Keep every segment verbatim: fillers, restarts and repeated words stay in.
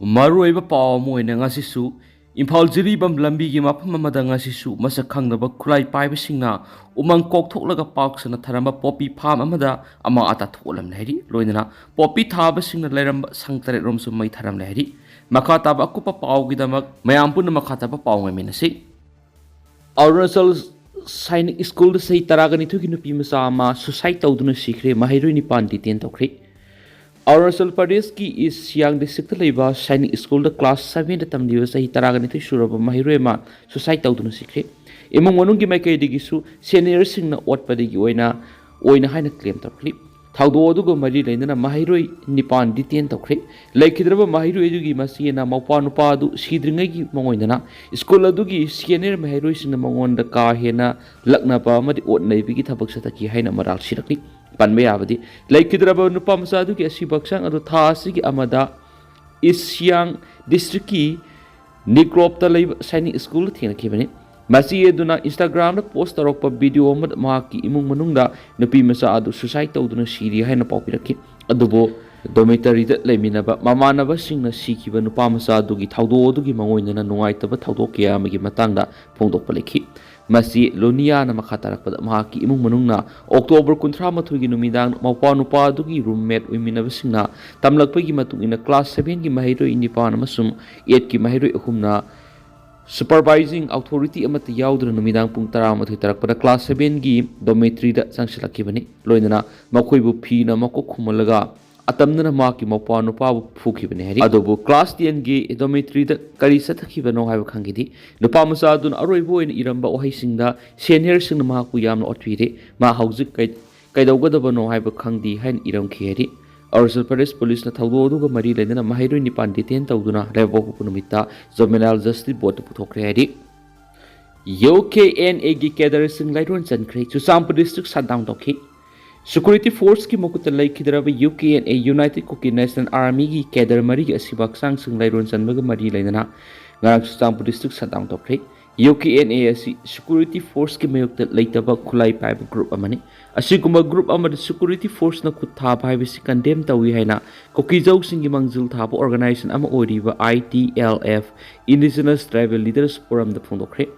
ꯃꯔꯨꯑꯣꯏꯕ ꯄꯥꯎ ꯑꯃ ꯑꯣꯏꯅ ꯉꯁꯤꯁꯨ ꯏꯝꯐꯥꯜ ꯖꯤꯔꯤꯕꯥꯝ ꯂꯝꯕꯤꯒꯤ ꯃꯐꯝ ꯑꯃꯗ ꯉꯁꯤꯁꯨ ꯃꯁꯛ ꯈꯪꯗꯕ ꯈꯨꯠꯂꯥꯏ ꯄꯥꯏꯕꯁꯤꯡꯅ ꯎꯃꯪ ꯀꯣꯛꯊꯣꯛꯂꯒ ꯄꯥꯛ ꯁꯟꯅ ꯊꯔꯝꯕ ꯄꯣꯄꯤ ꯐꯥꯝ ꯑꯃꯗ ꯑꯃꯥ ꯑꯇꯥ ꯊꯣꯛꯂꯝꯂꯦ ꯍꯥꯏꯔꯤ꯫ ꯂꯣꯏꯅꯅ ꯄꯣꯄꯤ ꯊꯥꯕꯁꯤꯡꯅ ꯂꯩꯔꯝꯕ ꯁꯪ ꯇꯔꯦꯠ ꯔꯣꯝꯁꯨ ꯃꯩ ꯊꯥꯔꯝꯂꯦ ꯍꯥꯏꯔꯤ꯫ ꯃꯈꯥ ꯇꯥꯕ ꯑꯀꯨꯞꯄ ꯄꯥꯎꯒꯤꯗꯃꯛ ꯃꯌꯥꯝ ꯄꯨꯟꯅ ꯃꯈꯥ ꯇꯥꯕ ꯄꯥꯎ ꯉꯥꯏꯃꯤꯟꯅꯁꯤ꯫ ꯑꯔꯨꯅꯥꯆꯜ ꯁꯥꯏꯅꯤꯛ ꯁ꯭ꯀꯨꯜꯗ ꯆꯍꯤ ꯇꯔꯥꯒ ꯅꯤꯊꯣꯏꯒꯤ ꯅꯨꯄꯤ ꯃꯆꯥ ꯑꯃ ꯁꯨꯁꯥꯏꯠ ꯇꯧꯗꯨꯅ ꯁꯤꯈ꯭ꯔꯦ꯫ ꯃꯍꯩꯔꯣꯏ ꯅꯤꯄꯥꯟ ꯗꯤꯇꯦꯟ ꯇꯧꯈ꯭ꯔꯦ꯫ ꯑꯔꯨꯅꯥꯆꯜ ꯄ꯭ꯔꯗꯦꯁꯀꯤ ꯏꯁ ꯁꯤꯌꯥꯡ ꯗꯤꯁꯇ꯭ꯔꯤꯛꯇ ꯂꯩꯕ ꯁꯥꯏꯅꯤꯛ ꯁ꯭ꯀꯨꯜꯗ ꯀ꯭ꯂꯥꯁ ꯁꯚꯦꯟꯗ ꯇꯝꯂꯤꯕ ꯆꯍꯤ ꯇꯔꯥꯒ ꯅꯤꯊꯣꯏ ꯁꯨꯔꯕ ꯃꯍꯩꯔꯣꯏ ꯑꯃ ꯁꯨꯁꯥꯏꯠ ꯇꯧꯗꯨꯅ ꯁꯤꯈ꯭ꯔꯦ꯫ ꯏꯃꯨꯡ ꯃꯅꯨꯡꯒꯤ ꯃꯥꯏꯀꯩꯗꯒꯤꯁꯨ ꯁꯦꯅꯤꯌꯔꯁꯤꯡꯅ ꯑꯣꯠꯄꯗꯒꯤ ꯑꯣꯏꯅ ꯑꯣꯏꯅ ꯍꯥꯏꯅ ꯀ꯭ꯂꯦꯝ ꯇꯧꯈ꯭ꯔꯤ꯫ ꯊꯧꯗꯣꯛ ꯑꯗꯨꯒ ꯃꯔꯤ ꯂꯩꯅꯅ ꯃꯍꯩꯔꯣꯏ ꯅꯤꯄꯥꯟ ꯗꯤꯇꯦꯟ ꯇꯧꯈ꯭ꯔꯦ꯫ ꯂꯩꯈꯤꯗ꯭ꯔꯕ ꯃꯍꯩꯔꯣꯏ ꯑꯗꯨꯒꯤ ꯃꯆꯦꯅ ꯃꯧꯄ꯭ꯋꯥ ꯅꯨꯄꯥ ꯑꯗꯨ ꯁꯤꯗ꯭ꯔꯤꯉꯩꯒꯤ ꯃꯉꯣꯟꯗꯅ ꯁ꯭ꯀꯨꯜ ꯑꯗꯨꯒꯤ ꯁꯦꯅꯤꯌꯔ ꯃꯍꯩꯔꯣꯏꯁꯤꯡꯅ ꯃꯉꯣꯟꯗ ꯀꯥ ꯍꯦꯟꯅ ꯂꯛꯅꯕ ꯑꯃꯗꯤ ꯑꯣꯠ ꯅꯩꯕꯒꯤ ꯊꯕꯛ ꯆꯠꯊꯈꯤ ꯍꯥꯏꯅ ꯃꯔꯥꯜ ꯁꯤꯔꯛꯂꯤ꯫ ꯄꯟꯕ ꯌꯥꯕꯗꯤ, ꯂꯩꯈꯤꯗ꯭ꯔꯕ ꯅꯨꯄꯥ ꯃꯆꯥ ꯑꯗꯨꯒꯤ ꯑꯁꯤꯕ ꯍꯛꯆꯥꯡ ꯑꯗꯨ ꯊꯥ ꯑꯁꯤꯒꯤ ꯑꯃꯗ ꯏꯁ ꯁꯤꯌꯥꯡ ꯗꯤꯁꯇ꯭ꯔꯤꯛꯀꯤ ꯅꯤꯀ꯭ꯔꯣꯞꯇ ꯂꯩꯕ ꯁꯥꯏꯅꯤꯛ ꯁ꯭ꯀꯨꯜꯗ ꯊꯦꯡꯅꯈꯤꯕꯅꯤ꯫ ꯃꯆꯦ ꯑꯗꯨꯅ ꯏꯟꯁꯇꯥꯒ꯭ꯔꯥꯝꯗ ꯄꯣꯁ ꯇꯧꯔꯛꯄ ꯚꯤꯗꯤꯑꯣ ꯑꯃꯗ ꯃꯍꯥꯛꯀꯤ ꯏꯃꯨꯡ ꯃꯅꯨꯡꯗ ꯅꯨꯄꯤ ꯃꯆꯥ ꯑꯗꯨ ꯁꯨꯁꯥꯏꯠ ꯇꯧꯗꯨꯅ ꯁꯤꯔꯤ ꯍꯥꯏꯅ ꯄꯥꯎ ꯄꯤꯔꯛꯈꯤ꯫ ꯑꯗꯨꯕꯨ ꯗꯣꯔꯃꯤꯇꯔꯤꯗ ꯂꯩꯃꯤꯟꯅꯕ ꯃꯃꯥꯟꯅꯕꯁꯤꯡꯅ ꯁꯤꯈꯤꯕ ꯅꯨꯄꯥ ꯃꯆꯥ ꯑꯗꯨꯒꯤ ꯊꯧꯗꯣꯛ ꯑꯗꯨꯒꯤ ꯃꯉꯣꯟꯗꯅ ꯅꯨꯡꯉꯥꯏꯇꯕ ꯊꯧꯗꯣꯛ ꯀꯌꯥ ꯑꯃꯒꯤ ꯃꯇꯥꯡꯗ ꯐꯣꯡꯗꯣꯛꯄ ꯂꯩꯈꯤ꯫ ꯃꯁꯤ ꯂꯣꯅꯤꯌꯥꯅ ꯃꯈꯥ ꯇꯥꯔꯛꯄꯗ ꯃꯍꯥꯛꯀꯤ ꯏꯃꯨꯡ ꯃꯅꯨꯡꯅ ꯑꯣꯛꯇꯣꯕꯔ ꯀꯨꯟꯊ꯭ꯔꯥ ꯃꯥꯊꯣꯏꯒꯤ ꯅꯨꯃꯤꯗꯥꯡ ꯃꯧꯄ꯭ꯋꯥ ꯅꯨꯄꯥ ꯑꯗꯨꯒꯤ ꯔꯨꯝꯃꯦꯠ ꯑꯣꯏꯃꯤꯟꯅꯕꯁꯤꯡꯅ ꯇꯝꯂꯛꯄꯒꯤ ꯃꯇꯨꯡ ꯏꯟꯅ ꯀ꯭ꯂꯥꯁ ꯁꯚꯦꯟꯒꯤ ꯃꯍꯩꯔꯣꯏ ꯅꯤꯄꯥꯟ ꯑꯃꯁꯨꯡ ꯑꯦꯠꯀꯤ ꯃꯍꯩꯔꯣꯏ ꯑꯍꯨꯝꯅ ꯁꯨꯄꯔꯚꯥꯏꯖꯤꯡ ꯑꯣꯊꯣꯔꯤꯇꯤ ꯑꯃꯠꯇ ꯌꯥꯎꯗꯅ ꯅꯨꯃꯤꯗꯥꯡ ꯄꯨꯡ ꯇꯔꯥꯃꯥꯊꯣꯏ ꯇꯥꯔꯛꯄꯗ ꯀ꯭ꯂꯥꯁ ꯁꯚꯦꯟꯒꯤ ꯗꯣꯔꯃꯤꯇ꯭ꯔꯤꯗ ꯆꯪꯁꯤꯜꯂꯛꯈꯤꯕꯅꯤ꯫ ꯂꯣꯏꯅꯅ ꯃꯈꯣꯏꯕꯨ ꯐꯤꯅ ꯃꯀꯣꯛ ꯈꯨꯝꯍꯜꯂꯒ ꯑꯇꯝꯅꯅ ꯃꯍꯥꯛꯀꯤ ꯃꯧꯄ꯭ꯋꯥ ꯅꯨꯄꯥꯕꯨ ꯐꯨꯈꯤꯕꯅꯤ ꯍꯥꯏꯔꯤ꯫ ꯑꯗꯨꯕꯨ ꯀ꯭ꯂꯥꯁ ꯇꯦꯟꯒꯤ ꯗꯣꯔꯃꯤꯇ꯭ꯔꯤꯗ ꯀꯔꯤ ꯆꯠꯊꯈꯤꯕꯅꯣ ꯍꯥꯏꯕ ꯈꯪꯈꯤꯗꯦ꯫ ꯅꯨꯄꯥ ꯃꯆꯥ ꯑꯗꯨꯅ ꯑꯔꯣꯏꯕ ꯑꯣꯏꯅ ꯏꯔꯝꯕ ꯋꯥꯍꯩꯁꯤꯡꯗ ꯁꯦꯅꯤꯌꯔꯁꯤꯡꯅ ꯃꯍꯥꯛꯄꯨ ꯌꯥꯝꯅ ꯑꯣꯠꯄꯤꯔꯦ꯫ ꯃꯍꯥꯛ ꯍꯧꯖꯤꯛ ꯀꯩ-, ꯀꯩꯗꯧꯒꯗꯕꯅꯣ ꯍꯥꯏꯕ ꯈꯪꯗꯦ ꯍꯥꯏꯅ ꯏꯔꯝꯈꯤ ꯍꯥꯏꯔꯤ꯫ ꯑꯔꯨꯅꯥꯆꯜ ꯄ꯭ꯔꯗꯦꯁ ꯄꯨꯂꯤꯁꯅ ꯊꯧꯗꯣꯛ ꯑꯗꯨꯒ ꯃꯔꯤ ꯂꯩꯅꯅ ꯃꯍꯩꯔꯣꯏ ꯅꯤꯄꯥꯟ ꯗꯤꯇꯦꯟ ꯇꯧꯗꯨꯅ ꯂꯩꯕꯥꯛꯄꯣꯛꯄ ꯅꯨꯃꯤꯠꯇ ꯖꯨꯕꯦꯅꯥꯏꯜ ꯖꯁꯇꯤꯁ ꯕꯣꯔꯗꯇ ꯄꯨꯊꯣꯛꯈ꯭ꯔꯦ ꯍꯥꯏꯔꯤ꯫ ꯌꯨ ꯀꯦ ꯑꯦꯟ ꯑꯦꯒꯤ ꯀꯦꯗꯔꯁꯤꯡ ꯂꯥꯏꯔꯣꯟ ꯆꯟꯈ꯭ꯔꯦ꯫ ꯆꯨꯔꯆꯥꯟꯄꯨꯔ ꯗꯤꯁꯇ꯭ꯔꯤꯛ ꯁꯠ ꯗꯥꯎꯟ ꯇꯧꯈꯤ꯫ ꯁꯦꯀ꯭ꯌꯨꯔꯤꯇꯤ ꯐꯣꯔꯁꯀꯤ ꯃꯈꯨꯠꯇ ꯂꯩꯈꯤꯗ꯭ꯔꯕ U K N A, united Kuki national ꯑꯥꯔꯃꯤꯒꯤ ꯀꯦꯗꯔ ꯃꯔꯤꯒꯤ ꯑꯁꯤꯕ ꯍꯛꯆꯥꯡꯁꯤꯡ ꯂꯥꯏꯔꯣꯟ ꯆꯟꯕꯒ ꯃꯔꯤ ꯂꯩꯅꯅ ꯉꯔꯥꯡ ꯆꯨꯔꯆꯥꯟꯄꯨꯔ ꯗꯤꯁꯇ꯭ꯔꯤꯛ ꯁꯠ ꯗꯥꯎꯟ ꯇꯧꯈ꯭ꯔꯦ꯫ ꯌꯨ ꯀꯦ ꯑꯦꯟ ꯑꯦ ꯑꯁꯤ ꯁꯦꯀ꯭ꯌꯨꯔꯤꯇꯤ ꯐꯣꯔꯁꯀꯤ ꯃꯥꯌꯣꯛꯇ ꯂꯩꯇꯕ ꯈꯨꯠꯂꯥꯏ ꯄꯥꯏꯕ ꯒ꯭ꯔꯨꯞ ꯑꯃꯅꯤ꯫ ꯑꯁꯤꯒꯨꯝꯕ ꯒ꯭ꯔꯨꯞ ꯑꯃꯗ ꯁꯦꯀ꯭ꯌꯨꯔꯤꯇꯤ ꯐꯣꯔꯁꯅ ꯈꯨꯠ ꯊꯥꯕ ꯍꯥꯏꯕꯁꯤ ꯀꯟꯗꯦꯝ ꯇꯧꯏ ꯍꯥꯏꯅ ꯀꯨꯀꯤꯖꯧꯁꯤꯡꯒꯤ ꯃꯥꯡꯖꯤꯜ ꯊꯥꯕ ꯑꯣꯔꯒꯅꯥꯏꯖꯦꯁꯟ ꯑꯃ ꯑꯣꯏꯔꯤꯕ I T L F, Indigenous Tribal Leaders Forumꯗ ꯐꯣꯡꯗꯣꯛꯈ꯭ꯔꯦ꯫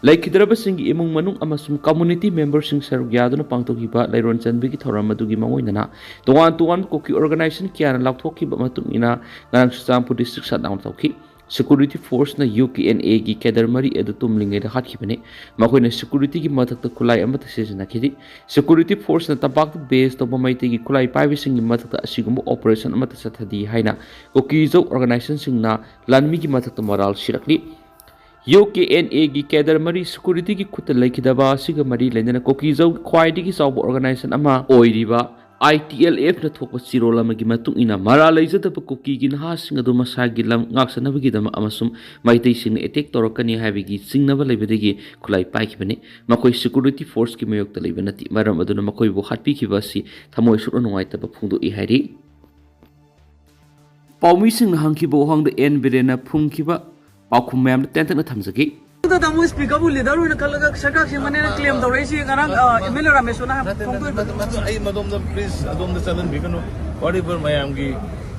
ꯂꯩꯈꯤꯗ꯭ꯔꯕꯁꯤꯡꯒꯤ ꯏꯃꯨꯡ ꯃꯅꯨꯡ ꯑꯃꯁꯨꯡ ꯀꯝꯃ꯭ꯌꯨꯅꯤꯇꯤ ꯃꯦꯝꯕꯔꯁꯤꯡ ꯁꯔꯨꯛ ꯌꯥꯗꯨꯅ ꯄꯥꯡꯊꯣꯛꯈꯤꯕ ꯂꯩꯔꯣꯟ ꯆꯟꯕꯒꯤ ꯊꯧꯔꯝ ꯑꯗꯨꯒꯤ ꯃꯥꯡꯑꯣꯏꯅꯅ ꯇꯣꯉꯥꯟ ꯇꯣꯉꯥꯟꯕ ꯀꯨꯀꯤ ꯑꯣꯔꯒꯅꯥꯏꯖꯦꯁꯟ ꯀꯌꯥꯅ ꯂꯥꯎꯊꯣꯛꯈꯤꯕ ꯃꯇꯨꯡ ꯏꯟꯅ ꯉꯔꯥꯡ ꯆꯨꯔꯆꯥꯟꯄꯨꯔ ꯗꯤꯁꯇ꯭ꯔꯤꯛ ꯁꯠ ꯗꯥꯎꯟ ꯇꯧꯈꯤ꯫ ꯁꯦꯀ꯭ꯌꯨꯔꯤꯇꯤ ꯐꯣꯔꯁꯅ ꯌꯨ ꯀꯦ ꯑꯦꯟ ꯑꯦꯒꯤ ꯀꯦꯗꯔ ꯃꯔꯤ ꯑꯗꯨ ꯇꯨꯝꯂꯤꯉꯩꯗ ꯍꯥꯠꯈꯤꯕꯅꯤ꯫ ꯃꯈꯣꯏꯅ ꯁꯦꯀ꯭ꯌꯨꯔꯤꯇꯤꯒꯤ ꯃꯊꯛꯇ ꯈꯨꯠꯂꯥꯏ ꯑꯃꯠꯇ ꯁꯤꯖꯤꯟꯅꯈꯤꯗꯦ꯫ ꯁꯦꯀ꯭ꯌꯨꯔꯤꯇꯤ ꯐꯣꯔꯁꯅ ꯇꯝꯄꯥꯛꯇ ꯕꯦꯖ ꯇꯧꯕ ꯃꯩꯇꯩꯒꯤ ꯈꯨꯠꯂꯥꯏ ꯄꯥꯏꯕꯁꯤꯡꯒꯤ ꯃꯊꯛꯇ ꯑꯁꯤꯒꯨꯝꯕ ꯑꯣꯄꯔꯦꯁꯟ ꯑꯃꯠꯇ ꯆꯠꯊꯗꯦ ꯍꯥꯏꯅ ꯀꯨꯀꯤꯖꯧ ꯑꯣꯔꯒꯅꯥꯏꯖꯦꯁꯟꯁꯤꯡꯅ ꯂꯥꯟꯃꯤꯒꯤ ꯃꯊꯛꯇ ꯃꯔꯥꯜ ꯁꯤꯔꯛꯂꯤ꯫ ꯌꯨ ꯀꯦ ꯑꯦꯟ ꯑꯦꯒꯤ ꯀꯦꯗꯔ ꯃꯔꯤ ꯁꯦꯀ꯭ꯌꯨꯔꯤꯇꯤꯒꯤ ꯈꯨꯠꯇ ꯂꯩꯈꯤꯗꯕ ꯑꯁꯤꯒ ꯃꯔꯤ ꯂꯩꯅꯅ ꯀꯨꯀꯤꯖꯧꯒꯤ ꯈ꯭ꯋꯥꯏꯗꯒꯤ ꯆꯥꯎꯕ ꯑꯣꯔꯒꯅꯥꯏꯖꯦꯁꯟ ꯑꯃ ꯑꯣꯏꯔꯤꯕ ꯑꯥꯏ ꯇꯤ ꯑꯦꯜ ꯑꯦꯐꯅ ꯊꯣꯛꯄ ꯆꯦꯔꯣꯜ ꯑꯃꯒꯤ ꯃꯇꯨꯡ ꯏꯟꯅ, ꯃꯔꯥꯜ ꯂꯩꯖꯗꯕ ꯀꯨꯀꯤꯒꯤ ꯅꯍꯥꯁꯤꯡ ꯑꯗꯨ ꯃꯁꯥꯒꯤ ꯂꯝ ꯉꯥꯛꯆꯅꯕꯒꯤꯗꯃꯛ ꯑꯃꯁꯨꯡ ꯃꯩꯇꯩꯁꯤꯡꯅ ꯑꯦꯇꯦꯛ ꯇꯧꯔꯛꯀꯅꯤ ꯍꯥꯏꯕꯒꯤ ꯆꯤꯡꯅꯕ ꯂꯩꯕꯗꯒꯤ ꯈꯨꯠꯂꯥꯏ ꯄꯥꯏꯈꯤꯕꯅꯤ꯫ ꯃꯈꯣꯏ ꯁꯦꯀ꯭ꯌꯨꯔꯤꯇꯤ ꯐꯣꯔꯁꯀꯤ ꯃꯥꯌꯣꯛꯇ ꯂꯩꯕ ꯅꯠꯇꯦ꯫ ꯃꯔꯝ ꯑꯗꯨꯅ ꯃꯈꯣꯏꯕꯨ ꯍꯥꯠꯄꯤꯈꯤꯕ ꯑꯁꯤ ꯊꯃꯣꯏ ꯁꯣꯛꯅ ꯅꯨꯡꯉꯥꯏꯇꯕ ꯐꯣꯡꯗꯣꯛꯏ ꯍꯥꯏꯔꯤ꯫ ꯄꯥꯎꯃꯤꯁꯤꯡꯅ ꯍꯪꯈꯤꯕ ꯋꯥꯍꯪꯗ ꯑꯦꯟ ꯕꯤꯔꯦꯟꯅ ꯐꯨꯝꯈꯤꯕ ꯄꯥꯎꯈꯨꯝ ꯃꯌꯥꯝꯗ ꯇꯦꯟꯇꯛꯅ ꯊꯝꯖꯒꯦ꯫ ꯑꯗꯨꯗ ꯇꯥꯃꯣ ꯁ꯭ꯄꯤꯀꯔꯕꯨ ꯂꯤꯗꯔ ꯑꯣꯏꯅ ꯈꯜꯂꯒ ꯁꯔꯀꯥꯔ ꯁꯦꯝꯕꯅꯦꯅ ꯀ꯭ꯂꯦꯝ ꯇꯧꯔꯛꯏꯁꯤ ꯉꯔꯥꯡ, ꯑ, ꯑꯦꯝ ꯑꯦꯜ ꯑꯦ ꯔꯥꯃꯦꯁꯣꯔꯅ ꯍꯥꯏꯕ ꯅꯠꯇꯦ, ꯅꯠꯇꯦ, ꯐꯣꯡꯗꯣꯛꯏꯕ ꯃꯗꯨ ꯑꯩ ꯃꯗꯣꯝꯗ please ꯑꯗꯣꯝꯗ ꯆꯠꯍꯟꯕꯤꯒꯅꯨ꯫ Whatever ꯃꯌꯥꯝꯒꯤ,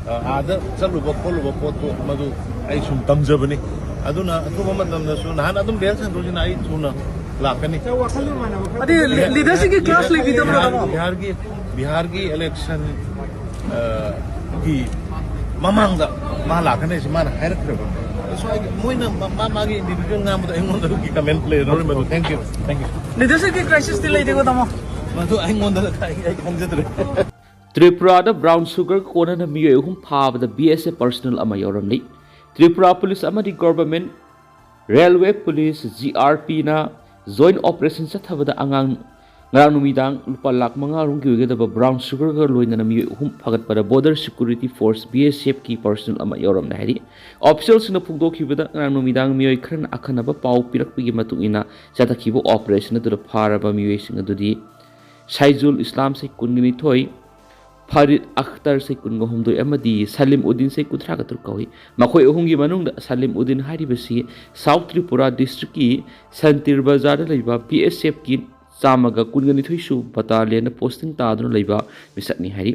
ꯑ, ꯑꯥꯗ ꯆꯠꯂꯨꯕ ꯈꯣꯠꯂꯨꯕ ꯄꯣꯠꯇꯣ ꯃꯗꯨ ꯑꯩ ꯁꯨꯝ ꯇꯝꯖꯕꯅꯤ꯫ ꯑꯗꯨꯅ ꯑꯊꯨꯕ ꯃꯇꯝꯗꯁꯨ ꯅꯍꯥꯟ ꯑꯗꯨꯝ ꯔꯦꯜ ꯁꯟꯗꯣꯛꯁꯤꯅ ꯑꯩ ꯊꯨꯅ ꯂꯥꯛꯀꯅꯤ꯫ ꯑꯗꯩ ꯂꯤ-, ꯂꯤꯗꯔꯁꯤꯞꯀꯤ ꯀ꯭ꯂꯥꯁ ꯂꯩꯕꯤꯗꯕ꯭ꯔꯣ, ꯕꯤꯍꯥꯔ-, ꯇꯥꯃꯣ? ꯕꯤꯍꯥꯔꯒꯤ, ꯕꯤꯍꯥꯔꯒꯤ ꯏꯂꯦꯛꯁꯟ, ꯑ, ꯒꯤ ꯃꯃꯥꯡꯗ ꯃꯥ ꯂꯥꯛꯀꯅꯤ ꯍꯥꯏꯁꯤ ꯃꯥꯅ ꯍꯥꯏꯔꯛꯈ꯭ꯔꯕꯅꯤ꯫ So, ꯑꯩ, ꯃꯣꯏꯅ ꯃ-, ꯃꯥ ꯃꯥꯒꯤ individual ꯉꯥꯡꯕꯗꯣ ꯑꯩꯉꯣꯟꯗ ꯑꯗꯨꯒꯤ comment ꯂꯩꯔꯔꯣꯏ ꯃꯗꯨ꯫ Thank you, thank you꯫ ꯂꯤꯗꯔꯁꯤꯞꯀꯤ ꯀ꯭ꯔꯥꯏꯁꯤꯁꯇꯤ ꯂꯩꯇꯦꯀꯣ, ꯇꯥꯃꯣ? ꯃꯗꯨ ꯑꯩꯉꯣꯟꯗ ꯑꯩ, ꯑꯩ ꯈꯪꯖꯗ꯭ꯔꯦ꯫ ꯇ꯭ꯔꯤꯄꯨꯔꯥꯗ ꯕ꯭ꯔꯥꯎꯟ ꯁꯨꯒꯔꯒ ꯀꯣꯟꯅꯅ ꯃꯤꯑꯣꯏ ꯑꯍꯨꯝ ꯐꯥꯕꯗ ꯕꯤ ꯑꯦꯁ ꯑꯦꯐ ꯄꯔꯁꯅꯦꯜ ꯑꯃ ꯌꯥꯎꯔꯝꯂꯤ꯫ ꯇ꯭ꯔꯤꯄꯨꯔꯥ ꯄꯨꯂꯤꯁ ꯑꯃꯗꯤ government railway police, G R ꯄꯤꯅ ꯖꯣꯏꯟꯠ ꯑꯣꯄꯔꯦꯁꯟ ꯆꯠꯊꯕꯗ ꯑꯉꯥꯡ, ꯉꯔꯥꯡ ꯅꯨꯃꯤꯗꯥꯡ ꯂꯨꯄꯥ ꯂꯥꯈ ꯃꯉꯥ ꯔꯣꯝꯒꯤ ꯑꯣꯏꯒꯗꯕ ꯕ꯭ꯔꯥꯎꯟ ꯁꯨꯒꯔꯒ ꯂꯣꯏꯅꯅ ꯃꯤꯑꯣꯏ ꯑꯍꯨꯝ ꯐꯥꯒꯠꯄꯗ ꯕꯣꯔꯗꯔ ꯁꯦꯀ꯭ꯌꯨꯔꯤꯇꯤ ꯐꯣꯔꯁ, ꯕꯤ ꯑꯦꯁ ꯑꯦꯐꯀꯤ ꯄꯔꯁꯅꯦꯜ ꯑꯃ ꯌꯥꯎꯔꯝꯂꯦ ꯍꯥꯏꯔꯤ꯫ ꯑꯣꯐꯤꯁꯤꯌꯦꯜꯁꯤꯡꯅ ꯐꯣꯡꯗꯣꯛꯈꯤꯕꯗ ꯉꯔꯥꯡ ꯅꯨꯃꯤꯗꯥꯡ ꯃꯤꯑꯣꯏ ꯈꯔꯅ ꯑꯈꯟꯅꯕ ꯄꯥꯎ ꯄꯤꯔꯛꯄꯒꯤ ꯃꯇꯨꯡ ꯏꯟꯅ ꯆꯠꯊꯈꯤꯕ ꯑꯣꯄꯔꯦꯁꯟ ꯑꯗꯨꯗ ꯐꯥꯔꯕ ꯃꯤꯑꯣꯏꯁꯤꯡ ꯑꯗꯨꯗꯤ ꯁꯥꯏꯖꯨꯜ ꯏꯁꯂꯥꯝ, ꯆꯍꯤ ꯀꯨꯟꯅꯤꯊꯣꯏ, ꯐꯔꯤꯗ ꯑꯈꯇꯔ ꯆꯍꯤ ꯀꯨꯟꯒ ꯍꯨꯝꯗꯣꯏ ꯑꯃꯗꯤ ꯁꯂꯤꯝ ꯎꯗꯤꯟ ꯆꯍꯤ ꯀꯨꯟꯊ꯭ꯔꯥꯒ ꯇꯔꯨꯛ ꯀꯧꯏ꯫ ꯃꯈꯣꯏ ꯑꯍꯨꯝꯒꯤ ꯃꯅꯨꯡꯗ ꯁꯂꯤꯝ ꯎꯗꯤꯟ ꯍꯥꯏꯔꯤꯕꯁꯤ ꯁꯥꯎꯠ ꯇ꯭ꯔꯤꯄꯨꯔꯥ ꯗꯤꯁꯇ꯭ꯔꯤꯛꯀꯤ ꯁꯟꯇꯤꯔ ꯕꯖꯥꯔꯗ ꯂꯩꯕ ꯕꯤ ꯑꯦꯁ ꯑꯦꯐꯀꯤ ꯆꯥꯝꯃꯒ ꯀꯨꯟꯒ ꯅꯤꯊꯣꯏꯁꯨ ꯕꯇꯥꯂꯤꯌꯟꯗ ꯄꯣꯁꯇꯤꯡ ꯇꯥꯗꯨꯅ ꯂꯩꯕ ꯃꯤꯁꯛꯅꯤ ꯍꯥꯏꯔꯤ꯫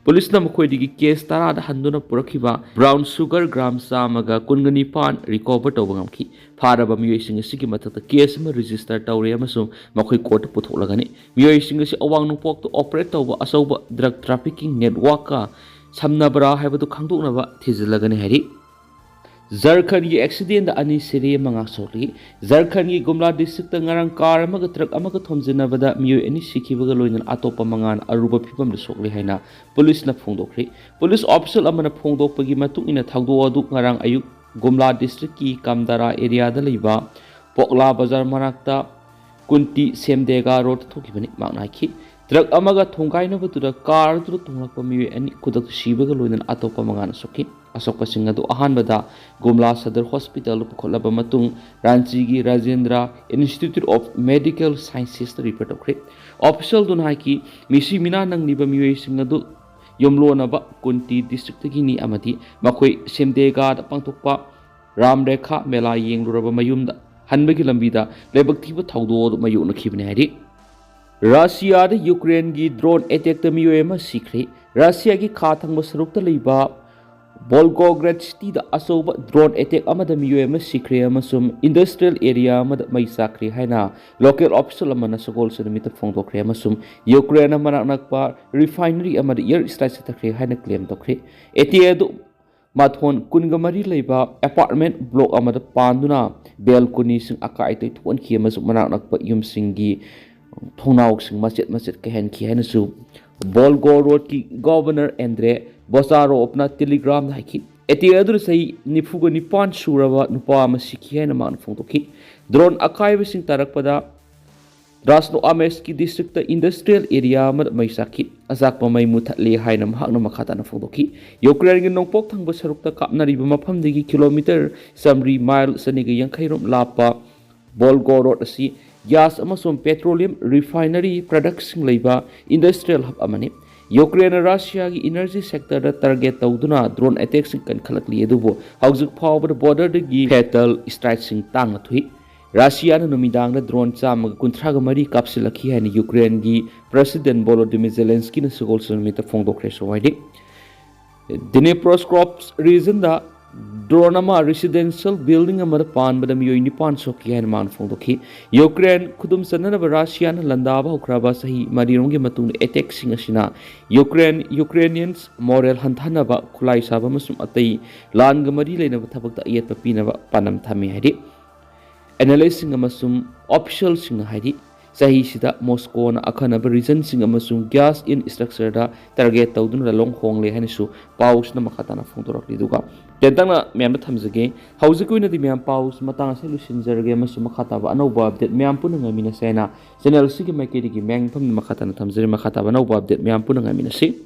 ꯄꯨꯂꯤꯁꯅ ꯃꯈꯣꯏꯗꯒꯤ ꯀꯦꯁ ꯇꯔꯥꯗ ꯍꯟꯗꯨꯅ ꯄꯨꯔꯛꯈꯤꯕ ꯕ꯭ꯔꯥꯎꯟ ꯁꯨꯒꯔ ꯒ꯭ꯔꯥꯝ ꯆꯥꯝꯃꯒ ꯀꯨꯟꯒ ꯅꯤꯄꯥꯟ ꯔꯤꯀꯣꯚꯔ ꯇꯧꯕ ꯉꯝꯈꯤ꯫ ꯐꯥꯔꯕ ꯃꯤꯑꯣꯏꯁꯤꯡ ꯑꯁꯤꯒꯤ ꯃꯊꯛꯇ ꯀꯦꯁ ꯑꯃ ꯔꯦꯖꯤꯁꯇꯔ ꯇꯧꯔꯦ ꯑꯃꯁꯨꯡ ꯃꯈꯣꯏ ꯀꯣꯔꯠꯇ ꯄꯨꯊꯣꯛꯂꯒꯅꯤ꯫ ꯃꯤꯑꯣꯏꯁꯤꯡ ꯑꯁꯤ ꯑꯋꯥꯡ ꯅꯣꯡꯄꯣꯛꯇ ꯑꯣꯄꯔꯦꯠ ꯇꯧꯕ ꯑꯆꯧꯕ ꯗ꯭ꯔꯒ ꯇ꯭ꯔꯥꯐꯤꯀꯤꯡ ꯅꯦꯠꯋꯥꯔꯛꯀ ꯁꯝꯅꯕ꯭ꯔꯥ ꯍꯥꯏꯕꯗꯨ ꯈꯪꯗꯣꯛꯅꯕ ꯊꯤꯖꯤꯜꯂꯒꯅꯤ ꯍꯥꯏꯔꯤ꯫ ꯖꯔꯈꯟꯒꯤ ꯑꯦꯛꯁꯤꯗꯦꯟꯗ ꯑꯅꯤ ꯁꯤꯔꯦ, ꯃꯉꯥ ꯁꯣꯛꯂꯤ꯫ ꯖꯔꯈꯟꯒꯤ ꯒꯨꯝꯂꯥ ꯗꯤꯁꯇ꯭ꯔꯤꯛꯇ ꯉꯔꯥꯡ ꯀꯥꯔ ꯑꯃꯒ ꯇ꯭ꯔꯛ ꯑꯃꯒ ꯊꯣꯝꯖꯤꯟꯅꯕꯗ ꯃꯤꯑꯣꯏ ꯑꯅꯤ ꯁꯤꯈꯤꯕꯒ ꯂꯣꯏꯅꯅ ꯑꯇꯣꯞꯄ ꯃꯉꯥꯅ ꯑꯔꯨꯕ ꯐꯤꯕꯝꯗ ꯁꯣꯛꯂꯦ ꯍꯥꯏꯅ ꯄꯨꯂꯤꯁꯅ ꯐꯣꯡꯗꯣꯛꯈ꯭ꯔꯦ꯫ ꯄꯨꯂꯤꯁ ꯑꯣꯐꯤꯁꯤꯌꯦꯜ ꯑꯃꯅ ꯐꯣꯡꯗꯣꯛꯄꯒꯤ ꯃꯇꯨꯡ ꯏꯟꯅ ꯊꯧꯗꯣꯛ ꯑꯗꯨ ꯉꯔꯥꯡ ꯑꯌꯨꯛ ꯒꯨꯝꯂꯥ ꯗꯤꯁꯇ꯭ꯔꯤꯛꯀꯤ ꯀꯝꯗꯥꯔꯥ ꯑꯦꯔꯤꯌꯥꯗ ꯂꯩꯕ ꯄꯣꯛꯂꯥ ꯕꯖꯥꯔ ꯃꯅꯥꯛꯇ ꯀꯨꯟꯇꯤ ꯁꯦꯝꯗꯦꯒꯥ ꯔꯣꯗꯇ ꯊꯣꯛꯈꯤꯕꯅꯤ꯫ ꯃꯍꯥꯛꯅ ꯍꯥꯏꯈꯤ, ꯇ꯭ꯔꯛ ꯑꯃꯒ ꯊꯣꯡꯒꯥꯏꯅꯕꯗꯨꯗ ꯀꯥꯔ ꯑꯗꯨꯗ ꯇꯣꯡꯂꯛꯄ ꯃꯤꯑꯣꯏ ꯑꯅꯤ ꯈꯨꯗꯛꯇ ꯁꯤꯕꯒ ꯂꯣꯏꯅꯅ ꯑꯇꯣꯞꯄ ꯃꯉꯥꯅ ꯁꯣꯛꯈꯤ꯫ ꯑꯁꯣꯛꯄꯁꯤꯡ ꯑꯗꯨ ꯑꯍꯥꯟꯕꯗ ꯒꯨꯝꯂꯥ ꯁꯗꯔ ꯍꯣꯁꯄꯤꯇꯥꯜꯗ ꯄꯨꯈꯠꯂꯕ ꯃꯇꯨꯡ ꯔꯥꯟꯆꯤꯒꯤ ꯔꯥꯖꯦꯟꯗ꯭ꯔ ꯏꯟꯁꯇꯤꯇ꯭ꯌꯨꯠ ꯑꯣꯐ ꯃꯦꯗꯤꯀꯦꯜ ꯁꯥꯏꯟꯁꯦꯁꯇ ꯔꯤꯐꯔ ꯇꯧꯈ꯭ꯔꯦ꯫ ꯑꯣꯐꯤꯁꯤꯌꯦꯜꯗꯨꯅ ꯍꯥꯏꯈꯤ, ꯃꯤꯁꯤ ꯃꯤꯅꯥ ꯅꯪꯂꯤꯕ ꯃꯤꯑꯣꯏꯁꯤꯡ ꯑꯗꯨ ꯌꯨꯝꯂꯣꯟꯅꯕ ꯀꯨꯟꯇꯤ ꯗꯤꯁꯇ꯭ꯔꯤꯛꯇꯒꯤꯅꯤ ꯑꯃꯗꯤ ꯃꯈꯣꯏ ꯁꯦꯝꯗꯦꯒꯥꯗ ꯄꯥꯡꯊꯣꯛꯄ ꯔꯥꯝ ꯔꯦꯈꯥ ꯃꯦꯂꯥ ꯌꯦꯡꯂꯨꯔꯕ ꯃꯌꯨꯝꯗ ꯍꯟꯕꯒꯤ ꯂꯝꯕꯤꯗ ꯂꯥꯏꯕꯛ ꯊꯤꯕ ꯊꯧꯗꯣꯛ ꯑꯗꯨ ꯃꯥꯌꯣꯛꯅꯈꯤꯕꯅꯤ ꯍꯥꯏꯔꯤ꯫ ꯔꯁꯤꯌꯥꯗ ꯌꯨꯀ꯭ꯔꯦꯟꯒꯤ ꯗ꯭ꯔꯣꯟ ꯑꯦꯇꯦꯛꯇ ꯃꯤꯑꯣꯏ ꯑꯃ ꯁꯤꯈ꯭ꯔꯦ꯫ ꯔꯁꯤꯌꯥꯒꯤ ꯈꯥ ꯊꯪꯕ ꯁꯔꯨꯛꯇ ꯂꯩꯕ ꯕꯣꯜꯒꯣꯒ꯭ꯔꯦꯗ ꯁꯤꯇꯤꯗ ꯑꯆꯧꯕ ꯗ꯭ꯔꯣꯟ ꯑꯦꯇꯦꯛ ꯑꯃꯗ ꯃꯤꯑꯣꯏ ꯑꯃ ꯁꯤꯈ꯭ꯔꯦ ꯑꯃꯁꯨꯡ ꯏꯟꯗꯁꯇ꯭ꯔꯤꯌꯦꯜ ꯑꯦꯔꯤꯌꯥ ꯑꯃꯗ ꯃꯩ ꯆꯥꯛꯈ꯭ꯔꯦ ꯍꯥꯏꯅ ꯂꯣꯀꯦꯜ ꯑꯣꯐꯤꯁꯤꯌꯦꯜ ꯑꯃꯅ ꯁꯒꯣꯜꯁꯦꯟ ꯅꯨꯃꯤꯠꯇ ꯐꯣꯡꯗꯣꯛꯈ꯭ꯔꯦ ꯑꯃꯁꯨꯡ ꯌꯨꯀ꯭ꯔꯦꯟꯅ ꯃꯅꯥꯛ ꯅꯛꯄ ꯔꯤꯐꯥꯏꯅꯔꯤ ꯑꯃꯗ ꯏꯌꯔ ꯁ꯭ꯇ꯭ꯔꯥꯏꯛ ꯆꯠꯊꯈ꯭ꯔꯦ ꯍꯥꯏꯅ ꯀ꯭ꯂꯦꯝ ꯇꯧꯈ꯭ꯔꯦ꯫ ꯑꯦꯇꯦꯛ ꯑꯗꯨ ꯃꯊꯣꯟ ꯀꯨꯟꯒ ꯃꯔꯤ ꯂꯩꯕ ꯑꯦꯄꯥꯔꯠꯃꯦꯟ ꯕ꯭ꯂꯣꯛ ꯑꯃꯗ ꯄꯥꯟꯗꯨꯅ ꯕꯦꯜꯀꯣꯅꯤꯁꯤꯡ ꯑꯀꯥꯏ ꯑꯇꯣꯏ ꯊꯣꯛꯍꯟꯈꯤ ꯑꯃꯁꯨꯡ ꯃꯅꯥꯛ ꯅꯛꯄ ꯌꯨꯝꯁꯤꯡꯒꯤ ꯊꯣꯡꯅꯥꯎꯁꯤꯡ ꯃꯆꯦꯠ ꯃꯆꯦꯠ ꯀꯥꯏꯍꯟꯈꯤ ꯍꯥꯏꯅꯁꯨ ꯕꯣꯜꯒꯣ ꯔꯣꯗꯀꯤ ꯒꯣꯚꯔꯅꯔ ꯑꯦꯟꯗ꯭ꯔꯦ ꯕꯣꯆꯥꯔꯣꯞꯅ ꯇꯦꯂꯤꯒ꯭ꯔꯥꯝꯗ ꯍꯥꯏꯈꯤ꯫ ꯑꯦꯇꯦꯛ ꯑꯗꯨꯗ ꯆꯍꯤ ꯅꯤꯐꯨꯒ ꯅꯤꯄꯥꯟ ꯁꯨꯔꯕ ꯅꯨꯄꯥ ꯑꯃ ꯁꯤꯈꯤ ꯍꯥꯏꯅ ꯃꯍꯥꯛꯅ ꯐꯣꯡꯗꯣꯛꯈꯤ꯫ ꯗ꯭ꯔꯣꯟ ꯑꯀꯥꯏꯕꯁꯤꯡ ꯇꯥꯔꯛꯄꯗ ꯔꯥꯁꯅꯣ ꯑꯃꯦꯁꯀꯤ ꯗꯤꯁꯇ꯭ꯔꯤꯛꯇ ꯏꯟꯗꯁꯇ꯭ꯔꯤꯌꯦꯜ ꯑꯦꯔꯤꯌꯥ ꯑꯃꯗ ꯃꯩ ꯆꯥꯛꯈꯤ꯫ ꯑꯆꯥꯛꯄ ꯃꯩ ꯃꯨꯊꯠꯂꯦ ꯍꯥꯏꯅ ꯃꯍꯥꯛꯅ ꯃꯈꯥ ꯇꯥꯅ ꯐꯣꯡꯗꯣꯛꯈꯤ꯫ ꯌꯨꯀ꯭ꯔꯦꯟꯒꯤ ꯅꯣꯡꯄꯣꯛ ꯊꯪꯕ ꯁꯔꯨꯛꯇ ꯀꯥꯞꯅꯔꯤꯕ ꯃꯐꯝꯗꯒꯤ ꯀꯤꯂꯣꯃꯤꯇꯔ ꯆꯥꯃꯔꯤ, ꯃꯥꯏꯜ ꯆꯅꯤꯒ ꯌꯥꯡꯈꯩ ꯔꯣꯝ ꯂꯥꯞꯄ ꯕꯣꯜꯒꯣ ꯔꯣꯗ ꯑꯁꯤ ꯒ꯭ꯌꯥꯁ ꯑꯃꯁꯨꯡ ꯄꯦꯇ꯭ꯔꯣꯂꯤꯌꯝ ꯔꯤꯐꯥꯏꯅꯔꯤ ꯄ꯭ꯔꯗꯛꯁꯤꯡ ꯂꯩꯕ ꯏꯟꯗꯁꯇ꯭ꯔꯤꯌꯦꯜ ꯍꯕ ꯑꯃꯅꯤ꯫ ꯌꯨꯀ꯭ꯔꯦꯟꯅ ꯔꯁꯤꯌꯥꯒꯤ ꯏꯅꯔꯖꯤ ꯁꯦꯛꯇꯔꯗ ꯇꯥꯔꯒꯦꯠ ꯇꯧꯗꯨꯅ ꯗ꯭ꯔꯣꯟ ꯑꯦꯇꯦꯛꯁꯤꯡ ꯀꯟꯈꯠꯂꯛꯂꯤ, ꯑꯗꯨꯕꯨ ꯍꯧꯖꯤꯛ ꯐꯥꯎꯕꯗ ꯕꯣꯔꯗꯔꯗꯒꯤ ꯐꯦꯇꯜ ꯁ꯭ꯇ꯭ꯔꯥꯏꯛꯁꯤꯡ ꯇꯥꯡꯅ ꯊꯣꯛꯏ꯫ ꯔꯁꯤꯌꯥꯅ ꯅꯨꯃꯤꯗꯥꯡꯗ ꯗ꯭ꯔꯣꯟ ꯆꯥꯝꯃꯒ ꯀꯨꯟꯊ꯭ꯔꯥꯒ ꯃꯔꯤ ꯀꯥꯞꯁꯤꯜꯂꯛꯈꯤ ꯍꯥꯏꯅ ꯌꯨꯀ꯭ꯔꯦꯟꯒꯤ ꯄ꯭ꯔꯦꯁꯤꯗꯦꯟ ꯚꯣꯂꯣꯗꯤꯃꯤꯔ ꯖꯦꯂꯦꯟꯁꯀꯤꯅ ꯁꯒꯣꯜꯁꯦꯜ ꯅꯨꯃꯤꯠꯇ ꯐꯣꯡꯗꯣꯛꯈ꯭ꯔꯦꯁꯨ ꯍꯥꯏꯔꯤ꯫ ꯗꯤꯅꯤꯄ꯭ꯔꯣꯁꯀ꯭ꯔꯣꯞꯁ ꯔꯤꯖꯟꯗ ꯗ꯭ꯔꯣꯟ ꯑꯃ ꯔꯦꯁꯤꯗꯦꯟꯁꯤꯌꯦꯜ ꯕꯤꯜꯗꯤꯡ ꯑꯃꯗ ꯄꯥꯟꯕꯗ ꯃꯤꯑꯣꯏ ꯅꯤꯄꯥꯟ ꯁꯣꯛꯈꯤ ꯍꯥꯏꯅ ꯃꯥꯅ ꯐꯣꯡꯗꯣꯛꯈꯤ꯫ ꯌꯨꯀ꯭ꯔꯦꯟ ꯈꯨꯗꯨꯝ ꯆꯟꯅꯅꯕ ꯔꯁꯤꯌꯥꯅ ꯂꯥꯟꯗꯥꯕ ꯍꯧꯈ꯭ꯔꯕ ꯆꯍꯤ ꯃꯔꯤꯔꯣꯝꯒꯤ ꯃꯇꯨꯡꯗ ꯑꯦꯇꯦꯛꯁꯤꯡ ꯑꯁꯤꯅ ꯌꯨꯀ꯭ꯔꯦꯟ, ꯌꯨꯀ꯭ꯔꯦꯅꯤꯌꯟꯁ ꯃꯣꯔꯦꯜ ꯍꯟꯊꯍꯟꯅꯕ, ꯈꯨꯠꯂꯥꯏ ꯁꯥꯕ ꯑꯃꯁꯨꯡ ꯑꯇꯩ ꯂꯥꯟꯒ ꯃꯔꯤ ꯂꯩꯅꯕ ꯊꯕꯛꯇ ꯑꯌꯦꯠꯄ ꯄꯤꯅꯕ ꯄꯥꯟꯗꯝ ꯊꯝꯃꯤ ꯍꯥꯏꯔꯤ꯫ ꯑꯦꯅꯥꯂꯤꯁꯁꯤꯡ ꯑꯃꯁꯨꯡ ꯑꯣꯐꯤꯁꯤꯌꯦꯜꯁꯤꯡꯅ ꯍꯥꯏꯔꯤ, ꯆꯍꯤꯁꯤꯗ ꯃꯣꯁꯀꯣꯅ ꯑꯈꯟꯅꯕ ꯔꯤꯖꯟꯁꯤꯡ ꯑꯃꯁꯨꯡ ꯒ꯭ꯌꯥꯁ ꯏꯟ ꯁ꯭ꯇ꯭ꯔꯛꯆꯔꯗ ꯇꯥꯔꯒꯦꯠ ꯇꯧꯗꯨꯅ ꯂꯥꯂꯣꯡ ꯍꯣꯡꯂꯦ ꯍꯥꯏꯅꯁꯨ ꯄꯥꯎꯁꯤꯅ ꯃꯈꯥ ꯇꯥꯅ ꯐꯣꯡꯗꯣꯔꯛꯂꯤ꯫ ꯑꯗꯨꯒ ꯇꯦꯟꯇꯛꯅ ꯃꯌꯥꯝꯗ ꯊꯝꯖꯒꯦ꯫ ꯍꯧꯖꯤꯛꯀꯤ ꯑꯣꯏꯅꯗꯤ ꯃꯌꯥꯝ ꯄꯥꯎꯁꯤ ꯃꯇꯥꯡ ꯑꯁꯤꯗ ꯂꯣꯏꯁꯤꯟꯖꯔꯒꯦ ꯑꯃꯁꯨꯡ ꯃꯈꯥ ꯇꯥꯕ ꯑꯅꯧꯕ ꯑꯞꯗꯦꯠ ꯃꯌꯥꯝ ꯄꯨꯟꯅ ꯉꯥꯏꯃꯤꯟꯅꯁꯦ ꯍꯥꯏꯅ ꯆꯦꯅꯦꯜꯁꯤꯒꯤ ꯃꯥꯏꯀꯩꯗꯒꯤ ꯃꯌꯥꯝ ꯃꯐꯝꯗ ꯃꯈꯥ ꯇꯥꯅ ꯊꯝꯖꯔꯤ꯫ ꯃꯈꯥ ꯇꯥꯕ ꯑꯅꯧꯕ ꯑꯞꯗꯦꯠ ꯃꯌꯥꯝ ꯄꯨꯟꯅ ꯉꯥꯏꯃꯤꯟꯅꯁꯤ꯫